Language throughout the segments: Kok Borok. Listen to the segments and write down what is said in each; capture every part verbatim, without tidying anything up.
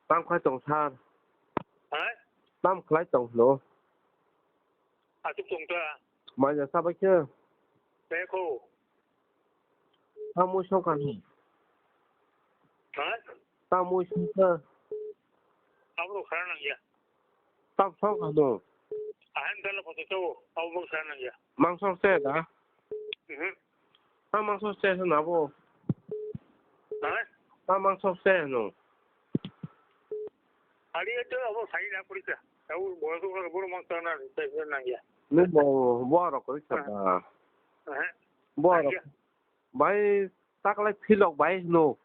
Tam khlai tong sir? Ha? Tam khlai tong hwno? Aswk tong ta? Mai ja sabai khe? Tei kho. Tam mui song kha hwno? Ha? Tam mui song kha? Abo rok khara nang ya. Tam song kha hwno? Ahan dala photo chao, abo bo khara nang ya. Mangso se da? Mhm. Ta mangso se hwno abo. Ha? Ta mangso se hwno. Ali to abo sai na puri ka. Abo bo to ko bo mangso na se nang ya. Ni bo, bo ro kori sa da. Ha. Bo ro. Nang ya. Bai taklai philok bai hwno.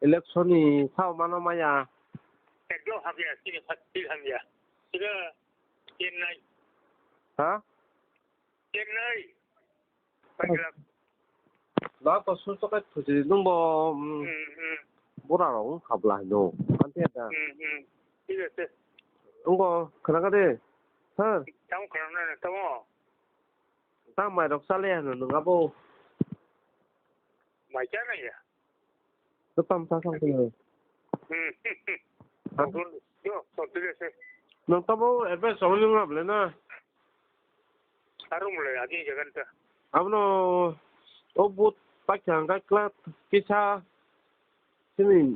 Election ni sao mano maya. Ekdom hamya, sini phat phil hamya. Sini Chennai. Ha? Chennai. Pailak. Da to susto kai thusi nung bo, mm, hmm, hmm, bura rok wng khabla hino. Ante da. Hmm, hmm. Thik ase. Wng bo khana kade. Ha? Tamo khana na tamo. Ta mai rok chale hino nung abo. Mai cha na ya. To tam sa sang kene. Hmm. Ha? Yo, to thik ase. Nung tamo advice rok nung rap le na. Aro mulai agi jagan ta. Abono o but pakya hangka kla kisa sini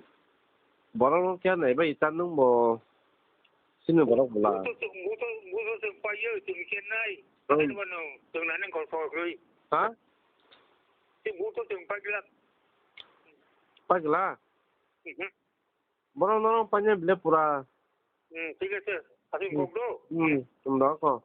borok no kya nai bai ta nung bo sini borok bula. Buto, buto, buto se payo, tumi kya nai. Hmm. Ano bano, tung nani kol kol kri. Ha? Si buto tung pagla. Pagla? Mhm. Borok norok paina bile pura. Hmm, thik ase. Aswk, hmm, kok do? Hmm, tum da ko.